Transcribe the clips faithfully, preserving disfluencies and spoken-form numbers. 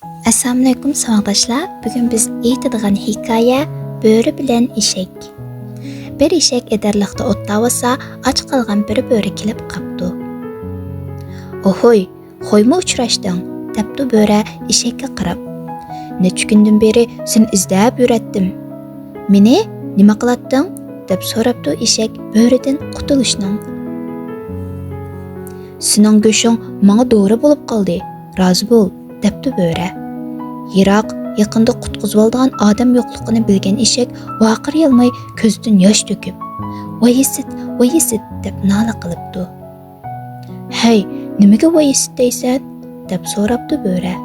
ئەسسالامۇئەلەيكۇم ساۋاقداشلار، بۈگۈن بىز ئېيتىدىغان ھېكايە بۆرە بىلەن ئېشەك. بىر ئېشەك ئېدىرلىقتا ئوتلاۋالسا، ئاچ قالغان بىر بۆرە كېلىپ قاپتۇ. ئوھوي، خويمۇ ئۇچراشتىڭ؟ دەپتۇ بۆرە ئېشەككە قاراپ. نەچچە كۈندىن بېرى سېنى ئىزدەپ يۈرەتتىم. مېنى نېمە قىلاتتىڭ؟ دەپ سوراپتۇ ئېشەك بۆرىدىن قۇتۇلۇشنىڭ. سېنىڭ گۆشۈڭ ماڭا دورا بولۇپ قالدى، رازى بول، دەپتۇ بۆرە. يىراق، يېقىندا قۇتقۇزۇۋالىدىغان ئادەم يوقلۇقىنى بىلگەن ئېشەك ۋارقىرىيالماي كۆزىدىن ياش تۆكۈپ، ۋايسىت، ۋايسىت دەپ نالە قىلىپتۇ. ھەي، نېمىگە ۋايسىت دەيسەن؟ دەپ سوراپتۇ بۆرە.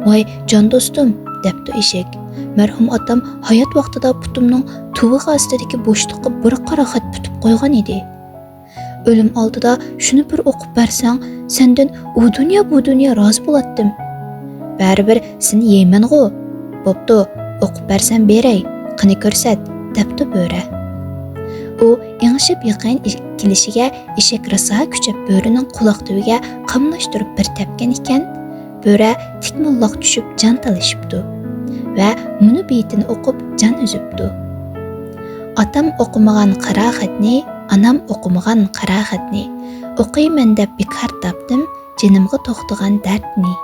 ۋاي، جان دوستۇم، دەپتۇ ئېشەك. مەرھۇم ئاتام ھايات ۋاقتىدا پۇتۇمنىڭ تۇۋىقى ئاستىدىكى بوشلۇققا بىر قارا خەت پۈتۈپ قويغان ئىدى. ئۆلۈم ئالدىدا شۇنى بىر ئوقۇپ بەرسەڭ، سەندىن ئۇ دۇنيا، بۇ دۇنيا رازى بولاتتىم. بەرىبىر سېنى يەيمەنغۇ. بوپتۇ، ئوقۇپ بەرسەم بېرەي، قېنى كۆرسەت، دەپتۇ بۆرە. ئۇ ئېڭىشىپ يېقىن ئىش-، كېلىشىگە ئېشەك راسا كۈچەپ بۆرىنىڭ قۇلاق تۈۋىگە قاملاشتۇرۇپ بىر تەپكەن ئىكەن، بۆرە تىك موللاق چۈشۈپ جان تالىشىپتۇ ۋە مۇنۇ بېيىتىنى ئوقۇپ جان ئۈزۈپتۇ. ئاتام ئوقۇمىغان قارا خەتنى، ئانام ئوقۇمىغان قارا خەتنى، ئوقۇيمەن دەپ بىكار تاپتىم جېنىمغا توختىغان دەردنى.